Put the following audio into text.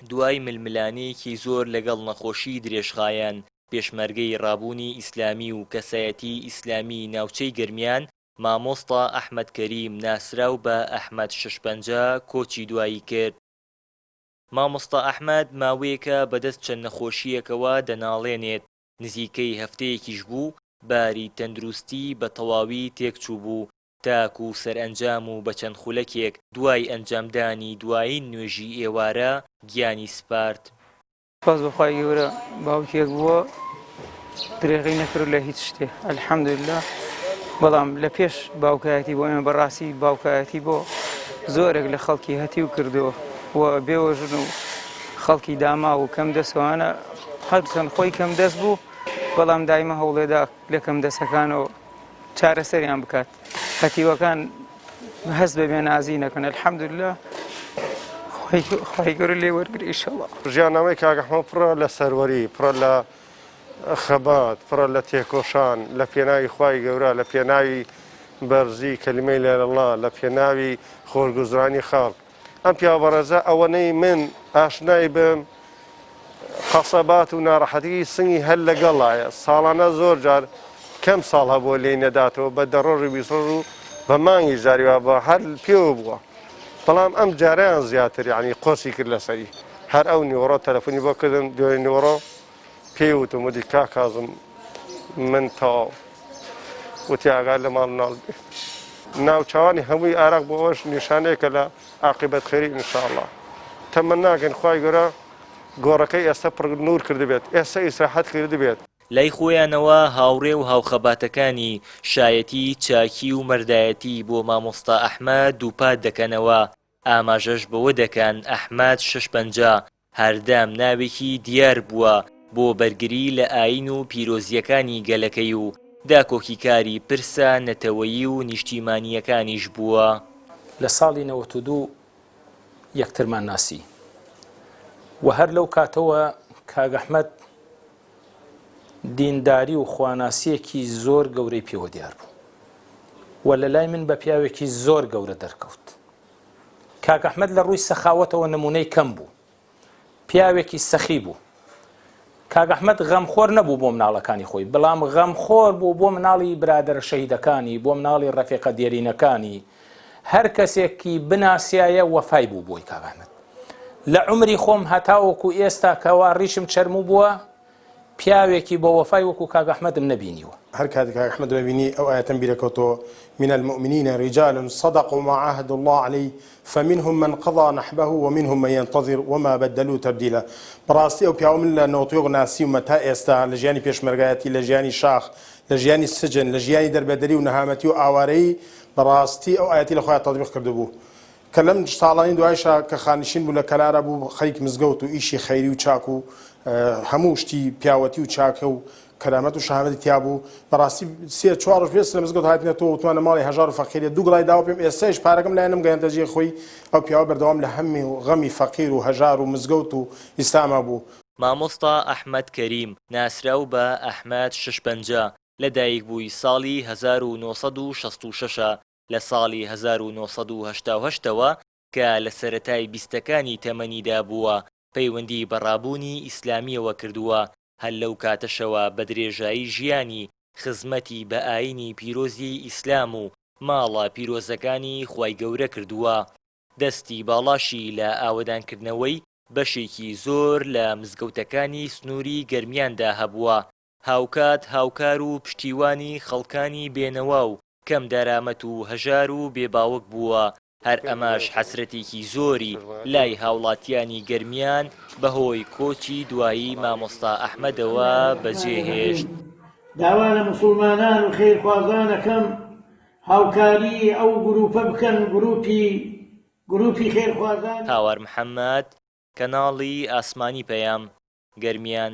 دوای ململانێیەکی زۆر لەگەڵ نەخۆشیی درێژخایەن، پێشمەرگەی ڕابوونی ئیسلامی و کەسایەتیی ئیسلامیی ناوچەی گەرمیان، مامۆستا ئەحمەد کەریم ناسراو بە ئەحمەد شەشپەنجە کۆچی دوایی کرد. مامۆستا ئەحمەد ماوەیەکە بەدەست چەند نەخۆشییەکەوە دەناڵێنێت، نزیکەی هەفتەیەکیش بوو باری تەندروستی بە تەواوی تێکچووبوو، تاکو سەرئەنجام و بە چەند خولەکێک دوای ئەنجامدانی دوایین نوێژی ئێوارە گیانی سپارد. سوپاس بۆ خوای گەورە باوکێک بووە درێغی نەکرد لە هیچ شتێ الحمدلله بەڵام لە پێش باوکایەتی بۆ ئێمە بەڕاستی باوکایەتی بۆ زۆرێک لە خەڵکی هەتیو کردووە و بێوەژن و خەڵکی داما و کەم دەسەوانە هەرچەند خۆی کەم دەست بوو بەڵام دایمە هەوڵێدا لە کەم دەسەکانەوە چارەسەریان بکات هەتیوەکان هەست بە بێنازی نەکەن الحمدلله خوای گەورە لێ وەرگرێ ئیشەڵا. ژیاننامەی کاک ئەحمەد پڕە لە سەروەری، پڕە لە خەبات، پڕە لە تێکۆشان لە پێناوی خوای گەورە، لە پێناوی بەرزی کەلیمەی لا الە اللە، لە پێناوی خۆشگوزرانی خەڵک. ئەم پیاوە بەڕێزە ئەوەنەی من ئاشنای بم قەسەبات و ناڕەحەتیی سنگی هەر لەگەڵایە، ساڵانە زۆر جار کەم ساڵ هەبووە لێی نەداتەوە بە دە ڕۆژ و 20 ڕۆژ و بە مانگیش جاری وا بووە هەر پێوە بووە بەڵام ئەم جارەیان زیاتر یعنی قۆسی کرد لەسەری هەر ئەو نیوەڕۆ تەلەفۆنی بۆ کردم دوێنێ نیوەڕۆ پێی وتم وتی کاک کازم من تەواو وتی ئاگات لە ماڵ مناڵ بێ ناوچوانی هەمووی ئارەق بۆ ئەوەش نیشانەیەکە لە عاقبەت خێری ان شاء اللە تەمەناکەین خوای گەورە گۆڕەکەی ئێستا پڕ نور کردبێت ئێستا ئیسراحەت کردبێت. لای خۆیانەوە هاوڕێ و هاوخەباتەکانی شایەتی چاکی و مەردایەتی بۆ مامۆستا ئەحمەد دووپات دەکەنەوە، ئاماژەش بەوە دەکەن ئەحمەد شەشپەنجە هەردەم ناوێکی دیار بووە بۆ بەرگری لە ئایین و پیرۆزییەکانی گەلەکەی و داکۆکیکاری پرسە نەتەوەیی و نیشتیمانییەکانیش بووە. لە ساڵی 92 یەکترمان ناسی و هەر لەو کاتەوە کاک ئەحمەد دینداری و خواناسییەکی زۆر گەورەی پێوە دیار بوو و لە لای من بە پیاوێکی زۆر گەورە دەرکەوت. کاک ئەحمەد لە ڕووی سەخاوەتەوە نموونەی کەم بوو. پیاوێکی سەخی بوو. کاک ئەحمەد غەمخۆر نەبوو بۆ مناڵەکانی خۆی، بەڵام غەمخۆر بوو بۆ مناڵی برادەرە شەهیدەکانی، بۆ مناڵی ڕەفیقە دێرینەکانی. هەر کەسێکی بناسیایە وەفای بوو بۆی کاک ئەحمەد. لە عومری خۆم هەتاوەکو ئێستا کەوا ڕیشم چەرموو بووە، پیاوێکی بە وەفای وەکو کاک ئەحمەدم نەبینیوە. هەر کاتێک کاک ئەحمەدم ئەبینی ئەو ئایەتەم بیرەکەوتەوە، من المومنین رجال صدقوا ما عاهدوا اللە علیه فمنهم من قضی نحبه ومنهم من ینتظر وما بدلوا تبدیلا بەڕاستی ئەو پیاوە من لە نۆتیۆک ناسیومە تا ئێستا لە ژیانی پێشمەرگایەتی لە ژیانی شاخ لە ژیانی سجن لە ژیانی دەربەدەری و نەهامەتی و ئاوارەیی بەڕاستی ئەو ئایەتی لە خۆیا تەتبیق کردبوو کە لەم ساڵانی دوایشا کە خانشین بوو لە کەلارا بوو خەریک مزگەوت و ئیشی خەیری و چاک و هەموو شتی پیاوەتی و چاکە و کەرامەت و شەهامەتی تیا بوو بەڕاستی سێ چوار ڕۆژ پێش لە مزگەوت هاتینەتەوە وتمان لە ماڵی هەژار و فەقیرە دوو گڵای داوە پێم ئێستایش پارەکەم لای نەمگەیاندە جێی خۆی ئەو پیاوە بەردەوام لە هەمی و غەمی فەقیر و هەژار و مزگەوت و ئیسلاما بوو. مامۆستا ئەحمەد کەریم، ناسراو بە ئەحمەد شەشپەنجە، لەدایکبووی ساڵی 1966 ە، لە ساڵی 1988 ەوە کە لە سەرەتای بیستەکانی تەمەنیدا بووە، پەیوەندی بە ڕابوونی ئیسلامییەوە کردووە، هەر لەو کاتەشەوە بە درێژایی ژیانی خزمەتی بە ئایینی پیرۆزی ئیسلام و ماڵە پیرۆزەکانی خوای گەورە کردووە، دەستی باڵاشی لە ئاوەدانکردنەوەی بەشێکی زۆر لە مزگەوتەکانی سنووری گەرمیاندا هەبووە، هاوکات هاوکار و پشتیوانی خەڵکانی بێنەوا و کەم دەرامەت و هەژار و بێ باوک بووە، هەر ئەمەش حەسرەتێکی زۆری لای هاوڵاتیانی گەرمیان بەهۆی کۆچی دوایی مامۆستا ئەحمەدەوە بەجێهێشت. داوا لە موسوڵمانان و خێرخوازان ئەکەم هاوکاری ئەو گروپە بکەن گروپی گروپی خێرخوازانی. هاوار محەمەد، کەناڵی ئاسمانی پەیام، گەرمیان.